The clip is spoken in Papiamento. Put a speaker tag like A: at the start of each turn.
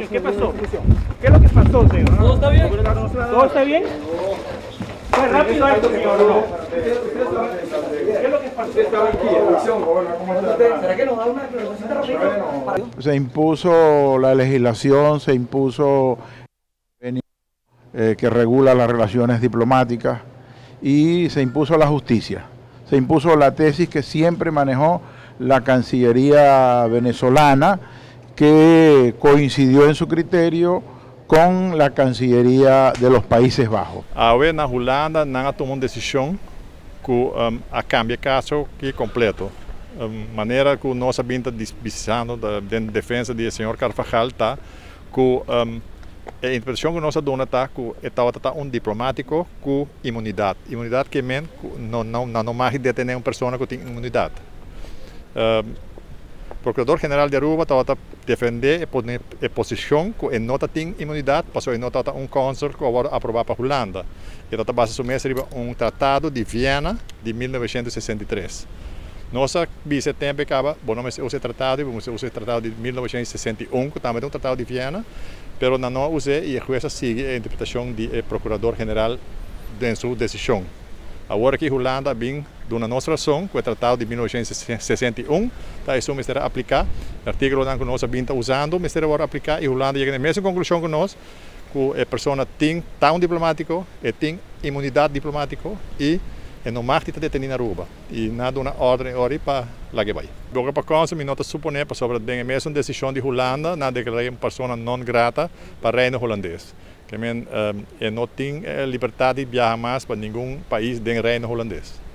A: ¿Qué pasó? ¿Qué es lo que pasó, señor?
B: ¿Todo está bien?
A: ¿Todo está bien? Fue rápido esto, señor, ¿o no? ¿Qué es lo que pasó?
B: ¿Será que nos da una declaración rápido?
C: Se impuso la legislación, se impuso que regula las relaciones diplomáticas y se impuso la justicia. Se impuso la tesis que siempre manejó la Cancillería venezolana, que coincidió en su criterio con la Cancillería de los Países Bajos.
D: Awe na Hulanda nan a tuma un desishon ku a kambia e kaso aki kompleto. Manera ku nos a bin ta bisando den defensa di señor Carvajal ta ku e interpretashon ku nos a duna ta ku e tabata un diplomátiko ku inmunidat. Inmunidat ke men no no no mag detené un persona ku tin inmunidat. Prokurador General di Aruba tabata defendé e posishon ku e no tin inmunidat, pasobra e no ta un konsul ku a aprobá pa Hulanda. E ta basa su mes riba un tratado di Viena di 1963. Nos a bisa tempu kaba, bon, nos usa e tratado, nos usa e tratado di 1961, ku tambe ta un tratado di Viena, pero nan no a usa i e hues a sigui e interpretashon di Prokurador General den su desishon. Awor aki Hulanda a bin duna nos rason ku e tratado di 1961, ta esei mester apliká, artíkulo ku nos a bin ta usando, mester awor apliká i Hulanda a yega na mesun konklushon ku nos, ku e persona tin ta un diplomátiko, e tin inmunidat diplomátiko i e no mag ta detení na Aruba. I nan a duna órden ori pa lag'é bai. Boka pa konsul, mi no ta suponé, pasobra den e mesun desishon di Hulanda, nan a deklará un persona non grata pa Reino Hulandes. Ke men e no tin libertat di biaha mas pa ningun pais den Reino Hulandes.